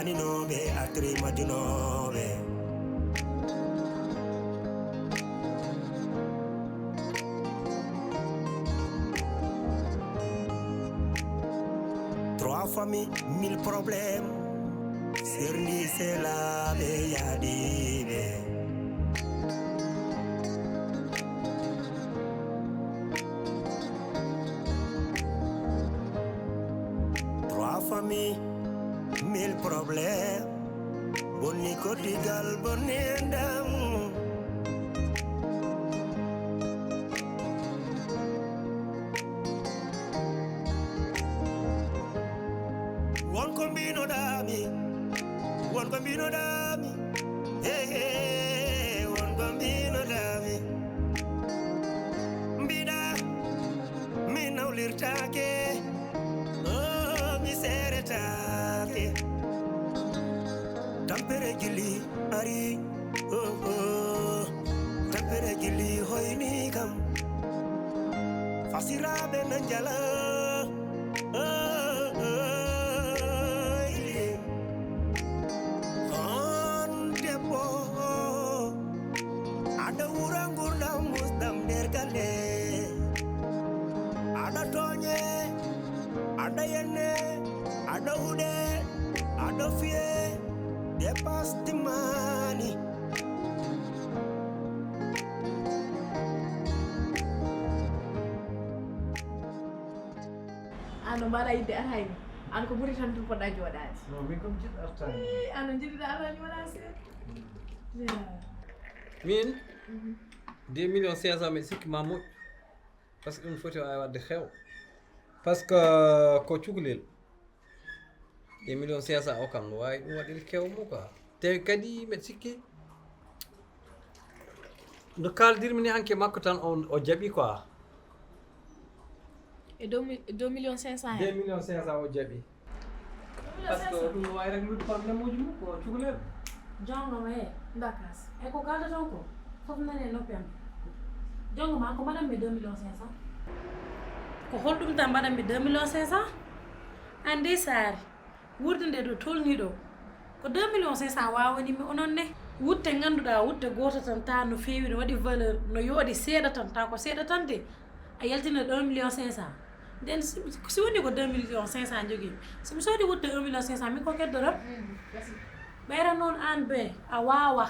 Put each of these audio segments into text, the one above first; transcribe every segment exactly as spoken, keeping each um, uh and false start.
Ninooɓe, atri majunooɓe. Trois familles, mille problèmes. Serndi selaaɓe yaadiiɓe. Trois familles, mille problèmes. Bonni koddigal, bonni enɗam. Won ko mbinoɗaami, won ko mbinoɗaami. Hey, hey, won ko mbinoɗaami. Mbiɗa mi nawlirtaake, oh, mi seeretaake. Tampere jilli ari, oh, oh. Tampere jilli hoyni kam. Fasiraaɓe na njala, oh, oh, oh. On debbo, aɗa wura ngurdam musɗam nder galle. Aɗa tooñe, aɗa yenne, aɗa huɗe, aɗa fiye, dépasse timmaani. An no mbaɗa yidde arayni. An ko ɓuri tan to poɗɗa jooɗaade. No, min kam jiɗɗo artaani. Ii, an no jiɗɗa arayni wona seeɗa. Min, deux millions cinq cent mille sikki ma moƴƴu. Par ce que ɗum foti waawi waɗde xew. Par ce que ko cukalel. Deux millions cinq cent o kam no waawi ɗum waɗir kew mum quoi. Te kadi mbeɗa sikki no kaaldirmi ni hanki makko tan o, o jaɓi quoi. E deux mi-, deux millions cinq cent he? Deux millions cinq cent o jaɓi. Par ce que ɗum no waawi réglude problème uji mum ko cukalel. Jongo ma he, dakas. E ko kaldata o ko, fof nani e noppi am. Jongo ma ko mbaɗanmi deux millions cinq cent? Ko holɗum tan mbaɗanmi deux millions cinq cent? Anndi saari. Wuurde nde ɗo tolni ɗo, ko deux millions cinq cent wawanimi onon ne. Wutte ngannduɗaa, wutte gooto tan, ta no feewi, no waɗi valeur, no yooɗi seeɗa tan, ta ko seeɗa tan de. A yaltina ɗo un million cinq cent. Nden si, si woni ko deux millions cinq cent njogii, si mi soodi wutte un million cinq cent, min ko keddoram? Mm, gasi. Ɓeyra noon aan be, a waawa.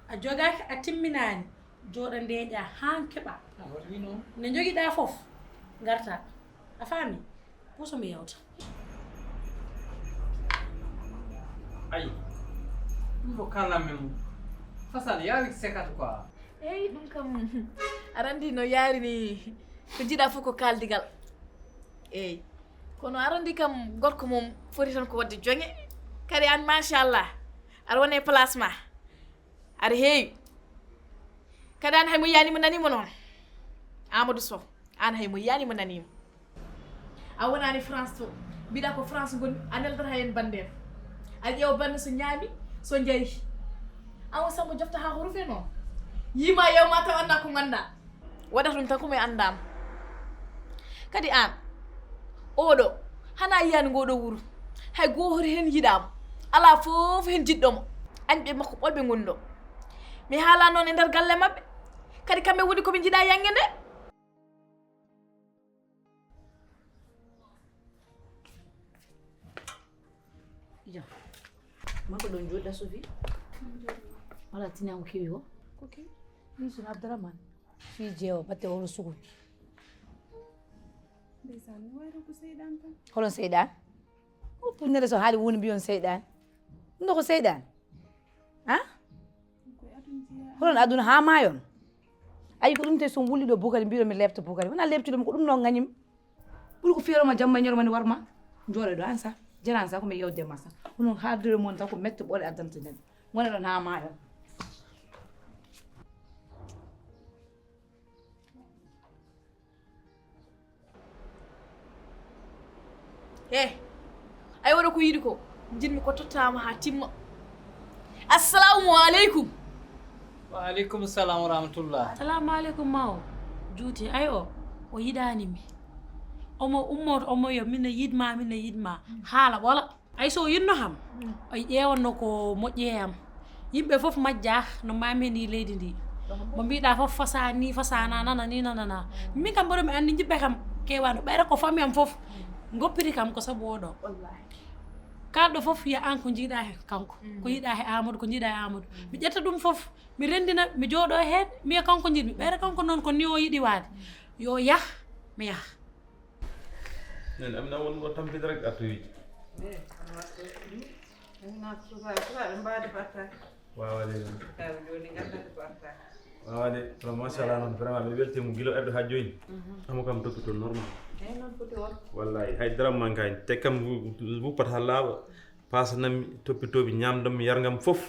A jogaaki, a timminaani. Jooɗa ndeeƴa haa keɓa. A waɗi noon. Ne njogiɗaa fof, ngarta. A faami? Puso mi yewta. Ayi, ɗum ko kalanmi mum. Façon yaawi sekat quoi. Eyi, ɗum kam, aɗa anndi no yaari ni, ko njiɗa fof ko kaaldigal. Eyi, kono aɗa anndi kam, gorko mum foti tan ko waɗde joŋe. Kadi aan, machallah, aɗa woni e place ma. Aɗa heewi. Kadi aan hay mo yiyaani mo nanii mo noon. Amadou Sow, aan hay mo yiyaani mo nanii mo. A wonaani France to. Mbiɗa ko France ngoni, a neldata heen banndeer. A ƴeewa bannde so ñaami, so njari. Aan o Samba jofta haa ko rufe noon. Yiima yewma taw annda ko ngannda. Waɗata ɗum tan ko mi anndaama. Kadi aan, oɗo, hana yiyaani ngoɗo wuro. Hay gooto heen yiɗaama. Alaa fof heen jiɗɗo mo. Añɓe makko ɓolɓe ngoni ɗo. Mi haala noon e nder galle maɓɓe. Kadi kamɓe woni ko ɓe njiɗa yannge nde. Ijo. Mako ɗon joɗɗa Sofi. Wala tina ko kewi ko. Ko kewi? Min sun Abdourahmane. Fi jeewo batte woro sugu. Ndeysaan, mi wayro ko seyɗan tan. Holon seyɗan? O punnere so haali woni mbiyon seyɗan. Ɗum ɗo ko seyɗan. Ha? Ko e aduna jeyaa. Holon aduna haa maayon? Ayi ko ɗum te so wulli ɗo Bukari mbiɗo mi leɓta Bukari. Wona leɓtude mo ko ɗum noon ngañim. Ɓuri ko feeroma jamma e ñoro mani warma. Jooɗo ɗo an sa. Jaran sa ko mi yewde ma sa. Hono haaldere mon tan ko mette ɓoole addanta neɗɗo. Ngona ɗon haa maayon. Eh, ay waɗa ko yiɗi ko. Njiɗmi ko tottaama haa timma. Assalamu aleykum. Wa aleykum salam wa rahmatullah. Salamu aleykum ma o. Juuti ay o. O yiɗaani mi. Omo ummoto omo yo min ne yiɗma, min ne yiɗma. Haala ɓola. Hay so o yiɗno kam, o ƴeewanno ko moƴƴi e am. Yimɓe fof majjaa no maami ni leydi ndi. Mo mbiɗa fof fasaa ni, fasaa na, nana ni, nana na. Min kam mboɗo mi anndi yimɓe kam keewano. Ɓeyra ko famille am fof ngoppiri kam ko sabu oɗo. Kalɗo fof wiya aan ko njiɗa he kanko. Ko yiɗa he Amadou, ko njiɗa he Amadou. Mi ƴetta ɗum fof, mi renndina, mi jooɗo heen, mi wiya kanko njiɗmi. Ɓeyra kanko noon ko ni o yiɗi waade. Yo yah, mi yah. Nani, Amina won ɗo tampita rek artoyiji. Eh, kono waɗde ɗum, min naata sukaaɓe, sukaaɓe mbaadi ko artaani. Wawa de. Sukaaɓe jooni ngannda ko artaani. Wawa de, kono machallah noon, vraiment, miɗo weltii mo gila ɓerɗo haa jooni. Amo kam toppitoo normal. Eyi, noon foti won. Wallahi, hay dara mankaani. Te kam wu-, wuppat haa laaɓa, paasanammi, toppitoomi, ñaamdammi, yarngam fof.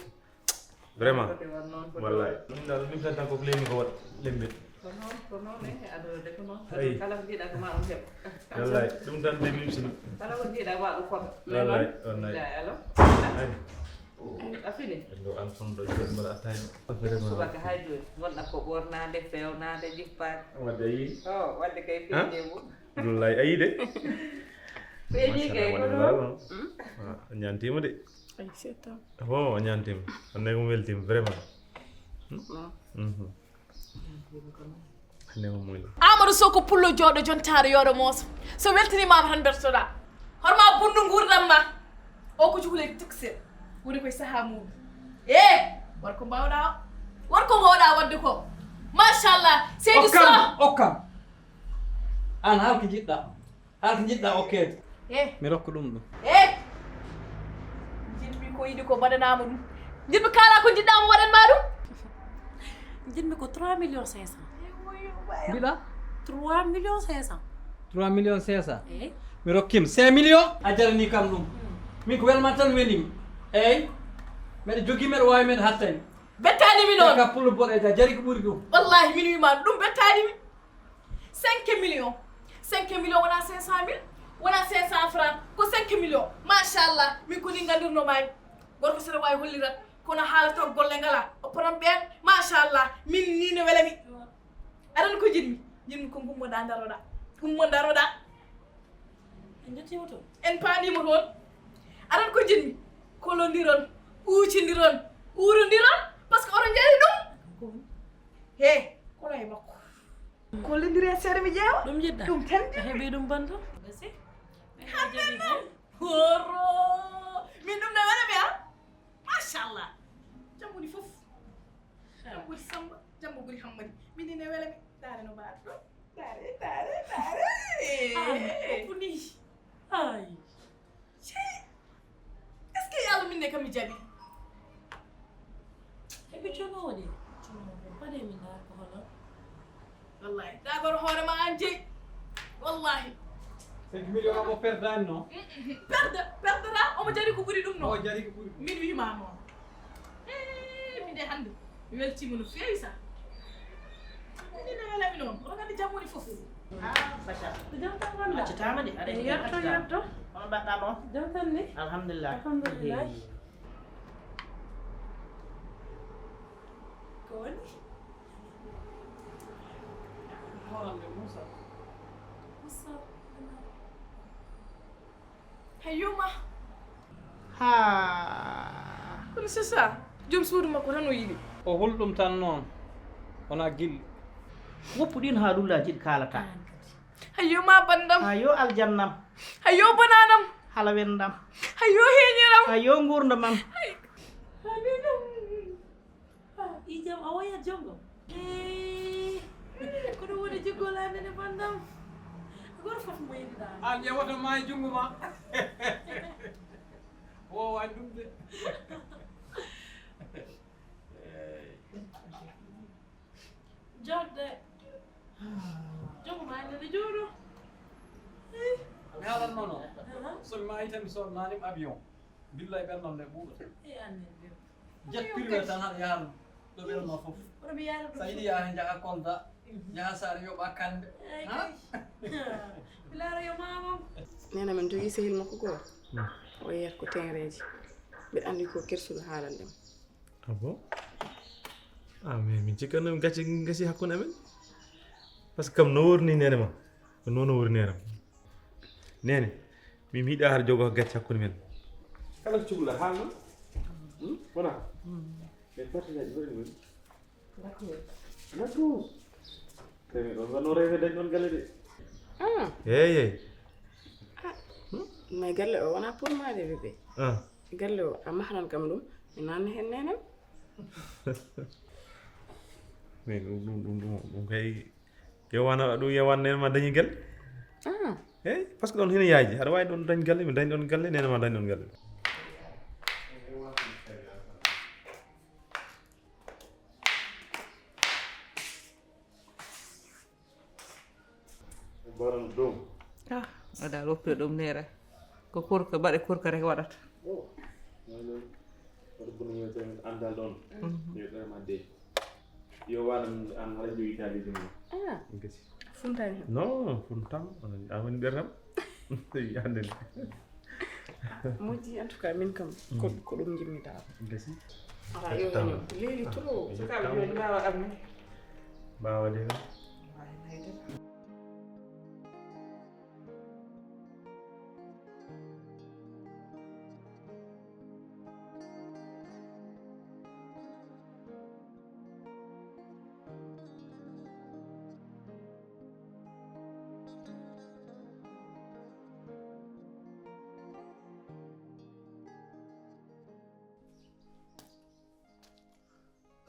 Vraiment. Foti won noon, foti won. Wallahi. Ɗum dal, min tan tan ko ko leymi ko waɗ-, lembe. Ko noon, ko noon, eh, aduna de ko noon. Aduna kala ko njiɗa ko ma ɗum heɓ. Wallahi, ɗum tan de min sino. Kala ko njiɗa ma ɗum foto. Wallahi, wallahi. Billahi, alo. Ay. A fini? Ɗo an fon ɗo jooɗi mbaɗa attaque. Vraiment. Subaka haa jooni. Wonɗa ko ɓoornaade, feewnaade, jippaade. Wadde a yii? Oh, wadde kay feeñi mum. Wallahi, a yii de. Feeñi kay ko noon. Hmm? Ah, a ñaantiima de. Ay, c'est ça. Oh, a ñaantiima. On ne ko weltiima, vraiment. Hmm? Mhm. Amadou Sow ko pullo jooɗo jontaare yooɗo mooso. So weltinimaama tan bertoɗaa. Horma bundu nguurɗam ma. O ko cukalel tiksel. Woni koye sahaa muɗum. Eh, war ko mbawɗa o. War ko mbawɗa wadde ko. Machallah. Seydi Sow. Okkam, okkam. An halko jiɗɗa. Haa ko njiɗɗa okkeede. Eh. Mi rokka ɗum ɗum. Eh. Njiɗmi ko yiɗi ko mbaɗanaama ɗum. Njiɗmi kaala ko njiɗɗa mo waɗan ma ɗum. Njiɗmi ko trois millions cinq cents. Mbiɗa? Trois millions cinq cents. Trois millions cinq cents? Eh. Mi rokkim cinq millions. A jarani kam ɗum. Min ko welma tan welimi. Eyi. Mbeɗa jogii, mbeɗa waawi, mbeɗa hattani. Bettaani mi noon. Ka pullo boɗeejo, a jari ko ɓuri ɗum. Wallahi, min wiima ɗum bettaani mi. Cinq millions. Cinq millions wona cinq cent mille, wona cinq cents francs, ko cinq millions. Machallah, min ko ni nganndirno maami. Gorko so waawi hollirat, kono haalata golle ngala. O potan ɓeen, machallah, min ni ne welami. Aɗa anndi ko njiɗmi? Njiɗmi ko ngummoɗa ndaroɗa. Ngummo ndaroɗa. En njottiima toon. En paandiima toon. Aɗa anndi ko njiɗmi? Kolondiron, uucindiron, uurondiron, parce que oɗon njeyi ɗum. He, kono e makko. Kollondire seeɗa mi ƴeewa. Ɗum njiɗɗa? Ɗum tan njiɗmi. A heɓii ɗum banndo? Hannde noon. Horo. Min ɗum ne welami, a? Machallah. Jam woni fof. Jam ɓuri Samba, jam ɓuri Hammadi. Min ine welami. Ndaare no mbaɗa ɗo. Ndaare, ndaare, ndaare. Ah, ko ni. Ay. Cey. Est-ce que Yalla min ne kam mi jaɓi? Eɓe cono woni. Cono woni. Mbaɗe min ndaar ko hono. Wallahi. Dagor hoore ma an jeyi. Wallahi. Cinq millions omo perdani no? Perde, perdata, omo jari ko ɓuri ɗum no? Omo jari ko ɓuri ɗum. Min wiima noon. Eh, min de hannde, mi weltiima no feewi sa. Min de welami noon, oɗon anndi jam woni fof. Ah, Bachar. Ko jam tan wonɗa? Accataama de, aɗa yetto, yetto. Hono mbaɗɗa noon? Jam tan ni? Alhamdulillah. Alhamdulillah. Eyi. Ko woni? Hoorande Moussa. Moussa. Hayyuma. Ha. Kono c'est ça. Joom suudu makko tan o yiɗi. O hul ɗum tan noon. Wona gilɗi. Woppu ɗin haalullaaji ɗi kaalata. Hayyuma bandam. Hayo aljannam. Hayo bananam. Hala wendam. Hayo heñiram. Hayo ngurdamam. Hay. Hay. Ah, ijam a wayat jongo. Eh, ko ɗum woni jiggol an nene bandam. Goto fof mo yiɗiɗa. An ƴewata ma e junngo ma. Wowan ɗum de. Jodde. Jongo ma nene jooɗo. Eh. Mi haalan nono. Aha. So mi maayi tan mi soodnanim avion. Billahi ɓernam ne ɓuuɓa. Eh, an nene. Jet privé tan haɗa yaha ɗo ɓeɗon ma fof. Kono mi yaara ɗum. Sa yiɗi yaha njaha Kolda, njaha Saare yoɓa kande. Eyi kay. Mi laara yo mamam. Nena men jogii sehil makko goo. O yeeyata ko teereeji. Mbiɗa anndi ko kersuɗo haalande mo. Ah bon? Ah, mais min cikkanno gacce gasi hakkunde amen. Parce que kam no worni nene ma. Ko noon o worni nene ma. Nene, min mi yiɗa har jogo gacce hakkunde men. Kala ko cuɓla haalno. Hmm? Wona? E partenaji mbaɗi men. D'accord. D'accord. Tawi ɗon wonno rewɓe dañ ɗon galle de. Ah. Hey, hey. Ah. Mais galle o wona pour moi de bébé. Ah. Galle o a mahanan kam ɗum. Mi nanna hen nenam. Mais ɗum ɗum ɗum ɗum ɗum kay yewana ɗum yewan nene ma dañi galle. Ah. Hey, parce que ɗon hina yaaji. Aɗa wawi ɗon dañ galle, mi dañ ɗon galle, nene ma dañ ɗon galle. Mbaɗano dow. Ah, aɗa woppi ɗum nera. Ko kurka, mbaɗe kurka rek waɗata. Oh, non, non. Waɗa bono wiyete men andal ɗon. Mhm. Yo ɗoyma de. Yo waɗan an haɗa jogi kaaliji mum. Ah. Gasi. Funtani. Non, funtam. A woni ɓerɗam. Yande. Moƴƴi, en tout cas, min kam, ko, ko ɗum jimmi tawa. Gasi. Ala yo. Leeli trop. Sukaaɓe joni mbawa ɗam ni. Mbawa de. Mbawa hayde.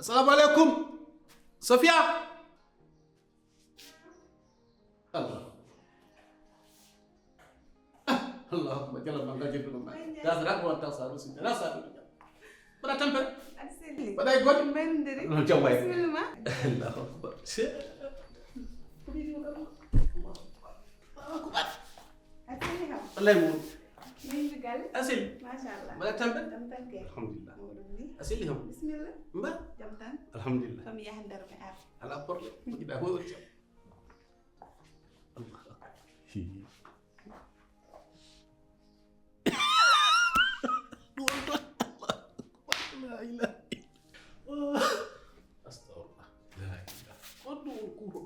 Assalamu alaikum. Sofia. Allah. Ah, Allahu akbar. Jalla man gajir ɗum. Mbaɗa tampere. Aɗa selli. Mbaɗa e golle. Mbaɗa ndiri. Noon jam waay. Bisimilla ma. Allahu akbar. Ko ɓe ɗum ɗo. Allahu akbar. Aɗa selli kam. Wallahi mo. Min mi galle. Aɗa selli. Machallah. Mbaɗa tampere. Jam tan kay. Alhamdulillah. Mo ɗum ni. Aɗa selli kam. Bisimilla. Mba. Jam tan. Alhamdulillah. Ko mi yaha nder mi ar. Ala problème. Ko jiɗa ko woni jam. Allahu akbar. Hi. Ɗum ɗon. Allahu akbar. La ilaha illallah. Astagfirullah. La ilaha. Ko ɗum woni kuuɗo?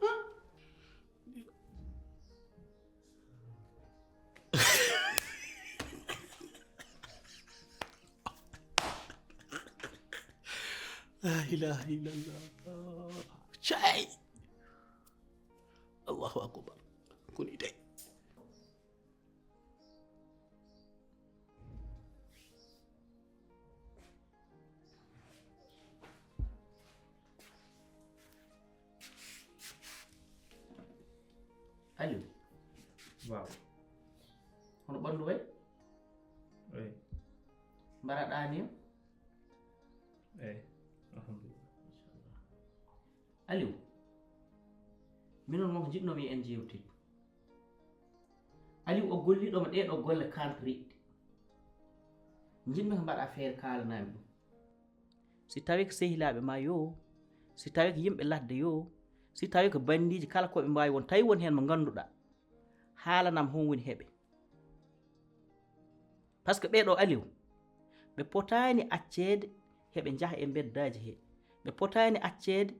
Huh? La ilaha illallah. Cay. Allahu akbar. Koni de. Aliou. Waaw. Hono ɓanndu wayi? Eyi. Mbaɗa ɗaaniya? Eyi. Alhamdulillah. Machallah. Aliou, minon mo ko njiɗnoomi en njeewtid. Aliou o golliɗo mo ɗee ɗoo golle kantoriɗe. Njiɗmi ko mbaɗa feere kaalanami ɗum. Si tawii ko sehilaaɓe ma yo, si tawii ko yimɓe ladde yo, si tawii ko banndiiji kala ko ɓe mbaawi won, tawi won heen mo ngannduɗaa, haalanam hon woni heɓe. Parce que ɓee ɗoo Aliou, ɓe potaani acceede heɓe njaha e mbeddaaji hee. Ɓe potaani acceede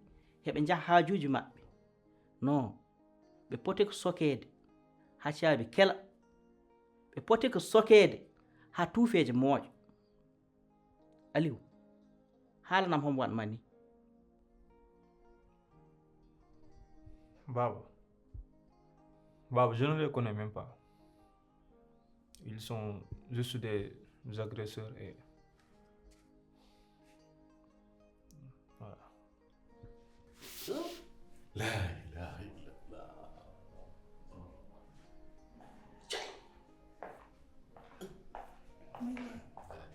heɓe njaha haajuuji maɓɓe. Non, ɓe poti ko sokeede haa caabi kela. Ɓe poti ko sokeede haa tuufeeje mooƴa. Aliou, haalanam homo waɗ ma ni. Baba. Baba, je ne les connais même pas. Ils sont juste des agresseurs et voilà. La ilaha illallah. Cay.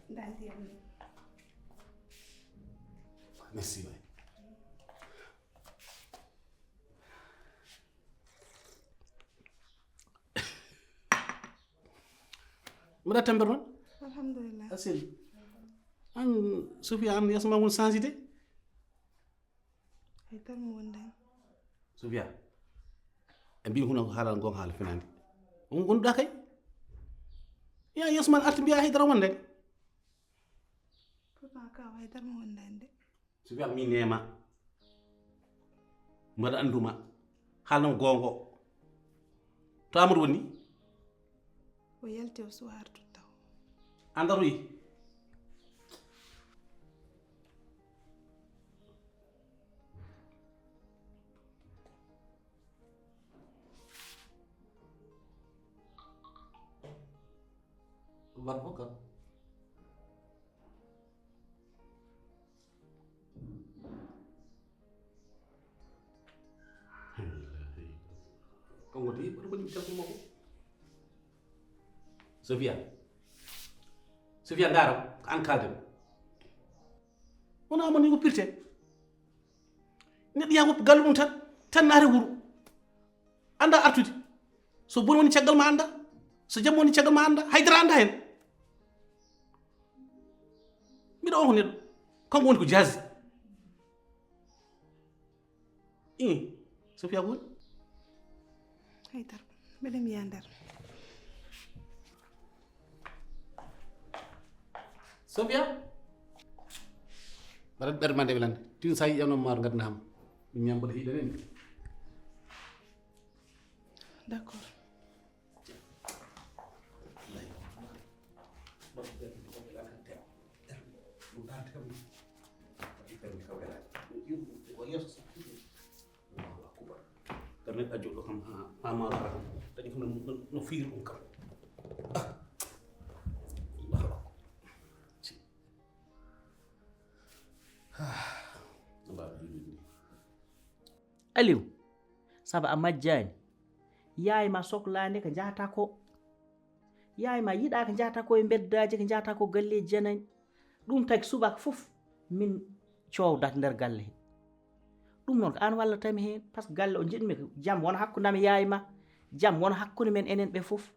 Ndaa ndiyam ni. Merci waay. Mbaɗa tampere noon? Alhamdulillah. A selli. An, Sofia, an yeeso ma won changé de? Hay tan mo wonde hen. Sofia, ɓe mbi huno ko haalal ngon haala finande. On gonduɗa kay? Ya yeeso ma arti mbiya haydara wonde. Pourtant ka haydara mo wonde hen de. Sofia, mi neema. Mbaɗa annduma. Haalnam goonga. To Amadou woni? O yalti o suwa artude taw. Andaroyi. Wat fof kam. Kanko de ɓaɗa waɗi mi telefon makko. Sofia. Sofia, ndaara ko an kalden. Wona mo ni ko pirte. Neɗɗo yaha woppa galle mum tan, tan naata wuro. Annda artude. So boni woni caggal ma annda. So jamma woni caggal ma annda. Haydara annda hen. Mbiɗo on ko neɗɗo. Kanko woni ko jaasi. Ii, Sofia ko woni? Haydara, mbeɗa mi yaha nder. Sofia? Mbaɗat ɓerde ma nde welande. Tin sa yiƴano mar ngadna ham. Min ñam mbaɗa hiɗa nen. D'accord. Kadi neɗɗo a joɗɗo kam ha ha maro ara kam dañi kam no fiiri ɗum kam. Allahu akbar. Aliou, saba a majjaani. Yaay ma soklaande ko njahata ko. Yaay ma yiɗaa ko njahata ko e mbeddaaji, ko njahata ko galleeji janani. Ɗum tagi subaka fof min coowdat nder galle he. Ɗum noon ko aan wallatami heen, par ce que galle o njiɗmi ko jam wona hakkunde am e yaay ma, jam wona hakkunde men enen ɓe fof.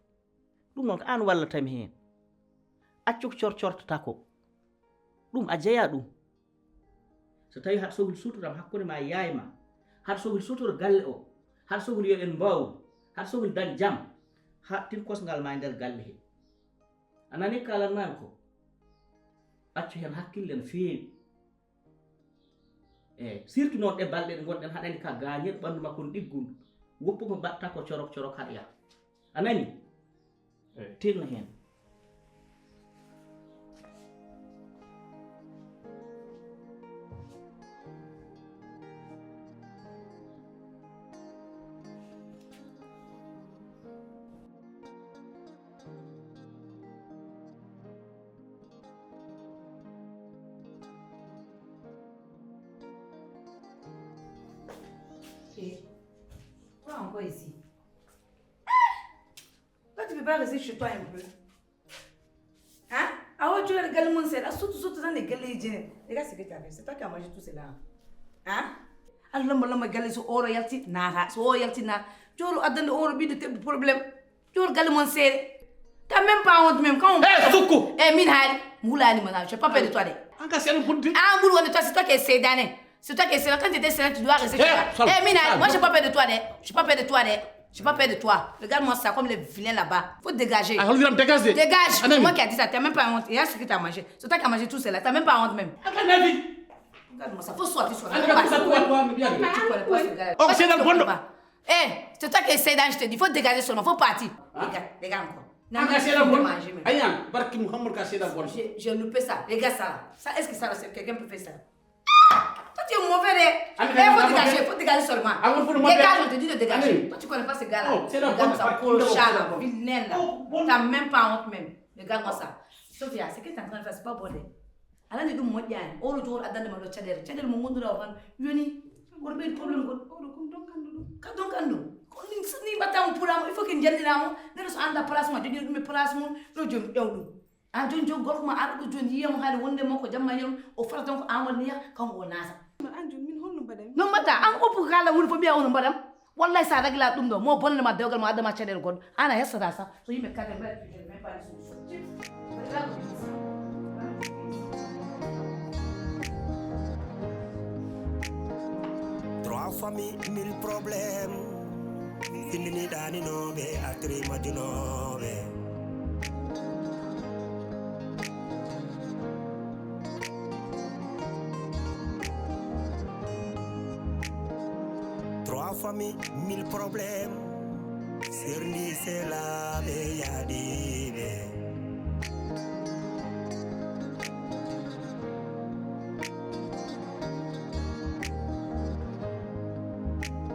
Ɗum noon ko aan wallatami heen. Accu ko cor cortata ko. Ɗum a jeyaa ɗum. So tawii haɗa sohli sutura am hakkunde ma e yaay ma, haɗa sohli sutura galle o, haɗa sohli yo en mbaaw, haɗa sohli dañ jam, haɗ tin kosngal ma e nder galle he. A nanii ko kaalatmaami ko? Accu heen hakkille no feewi. Eey, surtout noon ɗe balɗe ɗe ngonɗen haɗa anndi ka gaañel ɓanndu makko no ɗiggundu. Woppu mo mbaɗta ko corok corok haɗa yaha. A nanii? Eey. Tinno heen. Toi encore ici. Toi, tu peux pas rester chez toi un peu. Hein? Ah ouais, tu as le gars mon sel. Ah, surtout, surtout dans les gars les jeunes. Les gars, c'est que tu as fait. C'est toi qui as mangé tout cela. Hein? Ah, l'homme, l'homme, gars, ils sont hors, il y a le petit nara. Ils sont hors, il y a le petit nara. Tu as le, attends, le hors, but de tes problèmes. Jor galle mon seere. T'as même pas honte même quand on... Eh, sukku. Eh, min haali. Mulani mana, j'ai pas peur de toi de. Anga sen buddi. Ah, ngul woni toi, c'est toi qui es sédané. C'est toi qui es sédané. Quand t'étais sédané, tu dois rester chez toi. Eh, min haali. Moi, j'ai pas peur de toi de. J'ai pas peur de toi de. J'ai pas peur de toi. Regarde-moi ça, comme les vilains là-bas. Faut dégager. Ah, holdiram dégage. Dégage. C'est moi qui a dit ça. T'as même pas honte. Et là, ce que t'as mangé. C'est toi qui as mangé tout cela. T'as même pas honte même. Anga nabi. Regarde-moi ça. Faut sortir, sortir. Faut partir. Tu connais pas ce gars-là. Oh, c'est dans le bon. Eh, c'est toi qui es sédané, je te dis, faut dégager seulement, faut partir. Hein? Regarde, regarde encore. Non, non, je vais manger, mais... Ayan, barki Muhammad ka seeɗa bon. J'ai loupé ça. Regarde ça là. Ça, est-ce que ça, c'est quelqu'un peut faire ça? Ah! Toi, tu es mauvais, hein. Eh, faut dégager, faut dégager seulement. Dégage, je te dis de dégager. Toi, tu connais pas ce gars-là. Regarde ça, chat là, vilain là. T'as même pas honte même. Regarde-moi ça. Sophia, ce que t'es en train de faire, c'est pas bon, hein. Aɗa anndi ɗum moƴƴaani. Oɗo joor addande ma ɗo caɗeele. Caɗeele mo ngonnduɗaa o tan yoni. Oɗo ɓeydi problème goɗɗo. Oɗo kon donkanɗo ɗum. Ka donkanɗo. Ko ni ni mbatta mo pulaamo, il faut que njanndiraa mo. Neɗɗo so annda place ma, jogii ɗum e place mum, ɗo joom ƴeew ɗum. An jooni joom gorko ma ara ɗo jooni yiya mo haali wonde mo ko jamma yewno, o fala tan ko an woni niya, kanko o naata. An jooni min holno mbaɗan? No mbaɗɗa? An oppu kaala woni fof mbiya ono mbaɗam. Wallahi sa ragila ɗum ɗo mo bonnanema dewgal ma addama caɗeele goɗɗo an a hessata sa so yimɓe kate mbaɗa pijere même pas les solutions. Trois familles, mille problèmes. Findini ɗaninoɓe, artiri majjunoɓe. Trois familles, mille problèmes. Erni selaaɓe yaaɗiiɓe.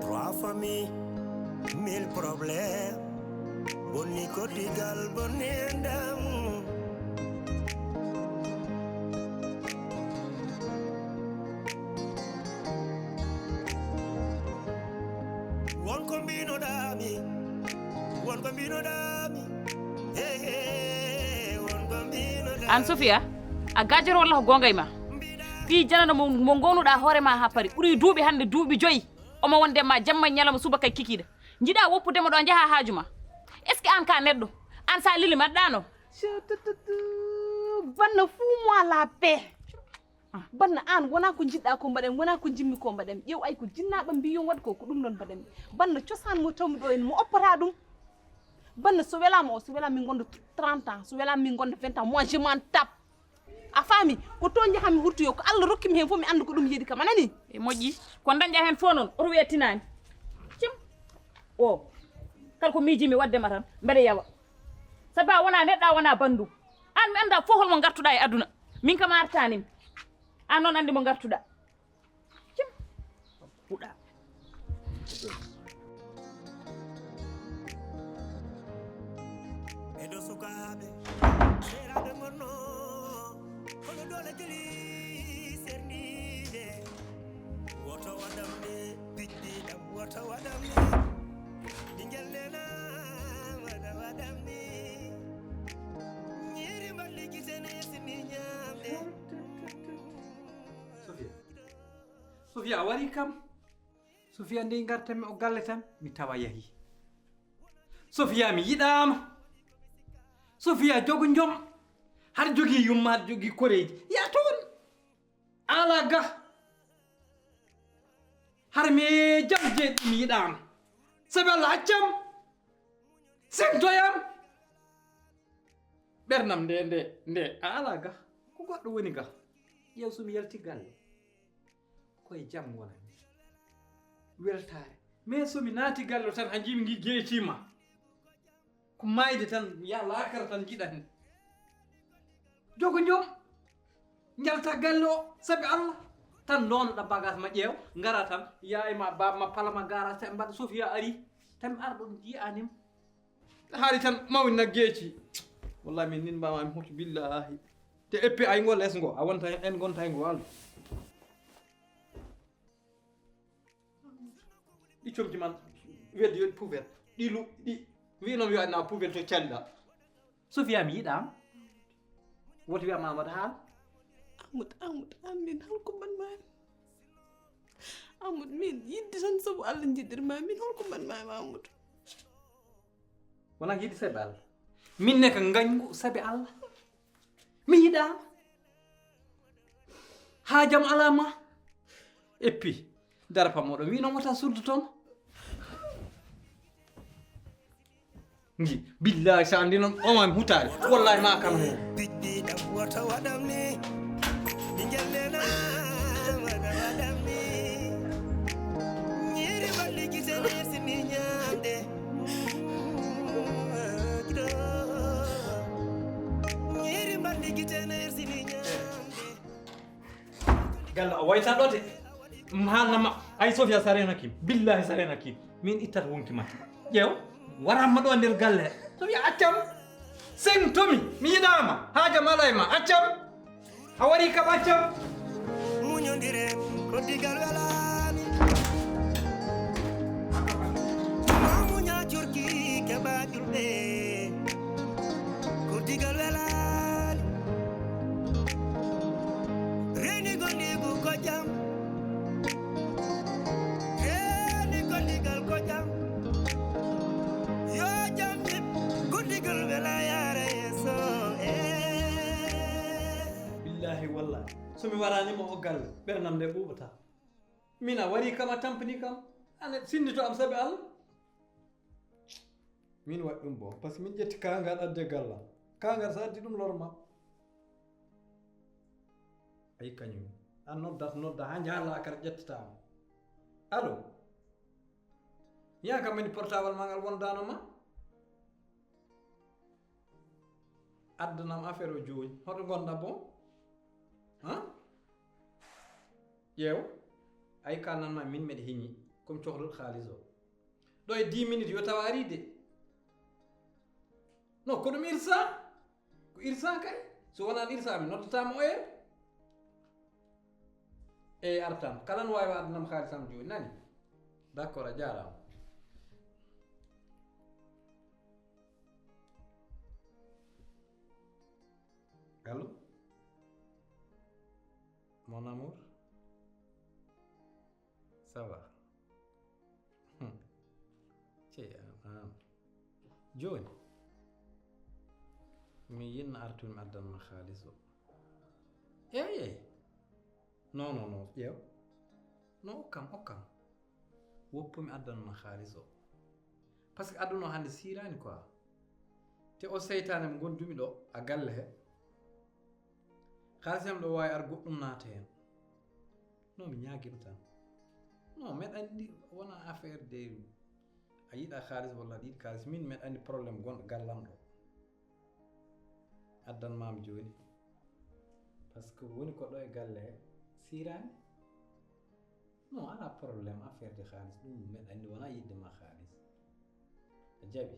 Trois familles, mille problèmes. Bonni koddigal, bonni enɗam. Won ko mbinoɗaami, won ko mbinoɗaami. He, he, won ko mbinoɗaami. Aan Sofiya, a gaajoro walla ko goonga e ma? Ɓii janano mo, mo ngoonuɗaa hoore ma haa paari, ɓurii duuɓi hannde, duuɓi joyi. Omo wonde ma jamma e ñalawma, subaka e kikiiɗe. Njiɗaa woppude mo ɗo, njaha haaju ma. Est-ce que aan ka neɗɗo? Aan sa lili mbaɗɗaano? Banna, fous-moi la paix. Banna, aan wonaa ko njiɗɗaa ko mbaɗen, wonaa ko njimmi ko mbaɗen. Ƴeew, ay ko jinnaaɓe mbiyon waɗ ko, ko ɗum ɗon mbaɗen. Banna, cosaan mo tawmi ɗo en mo oppata ɗum. Banna, so welaama o, so welaama min ngonda trente ans, so welaama min ngonda vingt ans, moi je m'en tape. A faami? Ko to njahanmi hurtoyo, ko Allah rokki mi heen fof, mi annda ko ɗum yeedi kam, a nanii? E moƴƴi, ko dañɗaa heen fof noon, oto wiyee tinaani. Cim. O, kala ko miijimi waɗde ma tan, mbeɗa yawa. Sabu a wonaa neɗɗo, a wonaa banndum. Aan mi anndaa fof hol mo ngartuɗaa e aduna. Min kam a artaani mi. Aan noon anndi mo ngartuɗaa. Cim. Huɗa. Ɓeɗo sukaaɓe, seeraaɓe ngonno, kono doole jeli serniiɓe. Woto waɗam ni, piɗɗi ɗam, woto waɗam ni. Ɓingel nena, waɗa waɗam ni. Ñiiri mballi gite ne sini ñaamde. Sofiya. Sofiya, a wari kam? Sofiya, ndey ngartanmi o galle tan, mi tawa yahii. Sofiya, mi yiɗaama. Sofiya, jogo njom. Har jogii yumma, har jogii koreeji. Yaa toon. Ala ga. Har mi jam jeeɗi, mi yiɗaama. Sabi Allah, accam. Sentoyam. Ɓernam nde, nde, nde, a ala ga. Ko goɗɗo woni ga. Ƴeew, so mi yalti galle, ko e jam wonanmi. Weltaare. Mais so mi naati galle tan, haa njiimi ngi geeciima. Ko maayde tan, ya laakara tan njiɗa heen. Jogo njom. Njalta galle o, sabi Allah. Tan ndoonoɗa bagage ma ƴeew, ngara tan, yaay ma, baaba ma, pala ma, gara, sa mbaɗa Sofiya ari. Tan mi ara ɗon, jiyanim. Haali tan mawni na geeci. Wallahi min nin mbawami hutu billahi. Te eppi ay ngo les ngo, a wonta en gonta e ngo Allah. Ɗi comci man weddi yo ɗi puver. Ɗi lu-, ɗi wi noon yo adna puver to calɗa. Sofiya mi yiɗa. Woti wiyam Amadou Haal. Amadou, Amadou, an min holko mbaɗ mami? Amadou, min yidde tan sabu Allah jiɗirma, min holko mbaɗ mami Amadou? Wona ko yiɗi sabi Allah. Min ne ko ngañgu sabi Allah. Mi yiɗaama. Haajam alaa ma. Eppi. Dara pammoɗo. Mi wino wota suddotomo. Ngi. Billahi sa andi noon o ma mi hutaade. Wallahi ma kam heen. Piɗɗi ɗam wota waɗam ni. Ɓingel nena wota waɗam ni. Ñiiri mballi gite ne sini ñaamde. Galle o wayta ɗo de. Mi haalna ma, ay Sofiya, sa reenaki mi. Billahi sa reenaki mi. Min ittata wonki ma. Ƴeew, waramma ɗo nder galle. Sofiya, accam. Sengtomi, mi yiɗaama. Haajam alaa e ma. Accam. A wari kam, accam. Muñondiren, koddigal welaani. Ma muña curki keɓa julɓe. Koddigal welaani. Reeni gondigu ko jam. Reeni gondigal ko jam. Yo jam ñib, gondigal wela yaara yeeso. Eh. Billahi wallahi, so mi waraanima o galle, ɓernam nde ɓuuɓata. Min a wari kam, a tampini kam, ane sinnito am sabi Allah. Min waɗi ɗum bo, parce que min ƴetti kaangal adde gallam. Kaangal sa addi ɗum lorma. Ay kañum. A noddat, nodda ha njaha laakara ƴettata mo. Allo? Yaa kam woni portable ma ngal wondano ma? Addanam affaire o jooni. Hoto ngonɗa bon? Hein? Ƴeew. Ay, kalnan ma min meɗe hiñi. Comme cohluɗo haalis o. Ɗo e dix minutes yo taw ari de. Non, ko ɗum irsa. Ko irsa kay. So wonaan irsa, mi noddataama o heure. Eyi, artan. Kala no waawi addanam haalisam jooni, nani? D'accord, a jaaraama. Allô? Mon amour? Ça va? Hmm. Cey, ah, ah. Jooni, mi yiɗno artude mi addan ma haalis o. Eyi, eyi. Non, non, non, ƴeew. Non, okkam, okkam. Woppu mi addan ma haalis o. Parce que aduna o hannde siiraani quoi. Te o seytaane mo ngondumi ɗo, a galle he. Haalis am ɗo waawi ar goɗɗum naata heen. Non, mi ñaagima tan. Non, meɗa anndi wona affaire de a yiɗa haalis walla aɗa yiɗi haalis. Min meɗa anndi problème gonɗo gallam ɗo. Addan maam jooni. Parce que woni ko ɗo e galle he siiraani. Non, alaa problème, affaire de haalis, ɗum meɗa anndi wona yiɗde ma haalis. A jaɓi?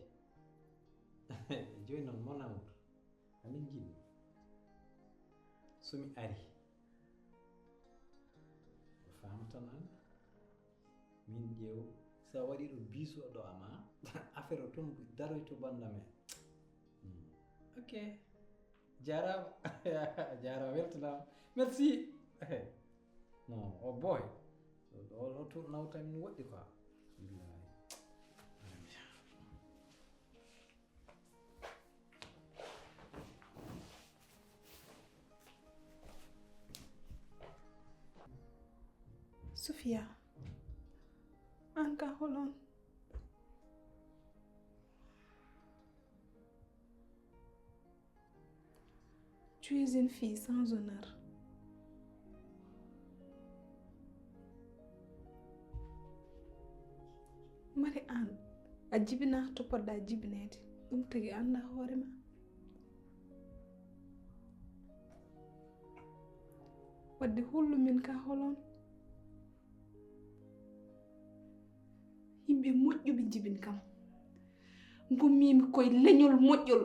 Jooni noon, mon amour, amin njiɗmi. So mi ari, o faama tan an. Min ƴeew, so a waɗi ɗo biisu ɗo ama, affaire o toon daroy to bannda men. Hmm. Ok. Jaaraama. Jaaraama, weltanaama. Merci. Non, oh boy. O, o, o tu-, nawta min woɗɗi quoi. Billahi. Sofia, aan ka holon? Tu es une fille sans honneur. Mari aan, a jibinaa to poɗɗaa jibineede. Ɗum tagi a anndaa hoore ma. Wadde hollu min ka holon? Yimɓe moƴƴuɓe njibin kam. Ngummiimi koye leñol moƴƴol.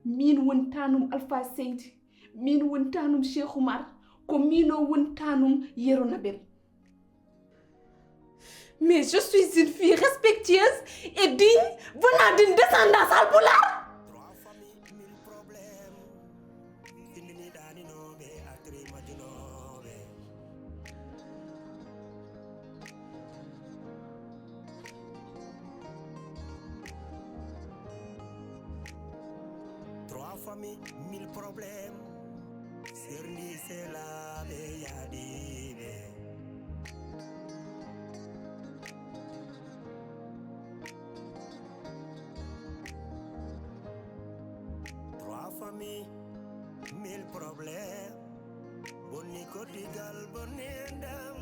Miin woni taanum Alpha Seydi. Miin woni taanum Cheikh Oumar. Ko miin o woni taanum Yero Nabel. Mais je suis une fille respectueuse et digne venant d'une descendance halpulaar. Trois familles, mille problèmes. Serndi selaaɓe yaadiiɓe. Trois familles, mille problèmes. Bonni koddigal, bonni enɗam.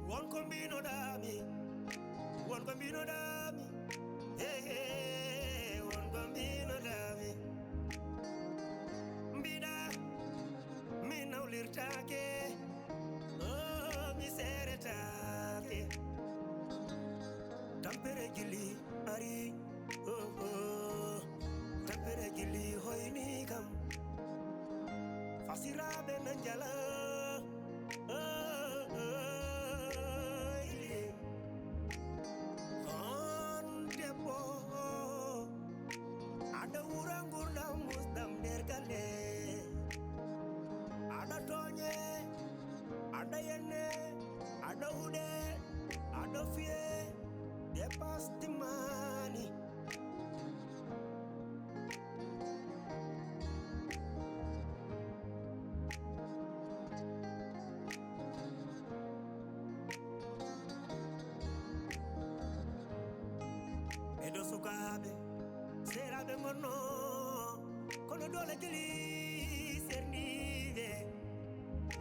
Won ko mbinoɗaami, won ko mbinoɗaami, he, he, won ko mbinoɗaami. Mbiɗa, mi nawlirtaake, oh, mi seeretaake. Tampere gili ari, oh, oh. Tampere gili hoyni kam. Fasiraaɓe na njala, oh, oh, yeah. On debbo, aɗa wura ngurdam musɗam nder galle. Aɗa tooñe, aɗa yenne, aɗa huɗe, aɗa fiye, dépasse timmaani. Ɓeɗo sukaaɓe, seeraaɓe ngonno, kono doole gili serniiɓe.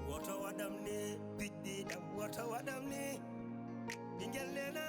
Woto waɗam ne piɗɗi Debbo to waɗam ni, ɓingel nena.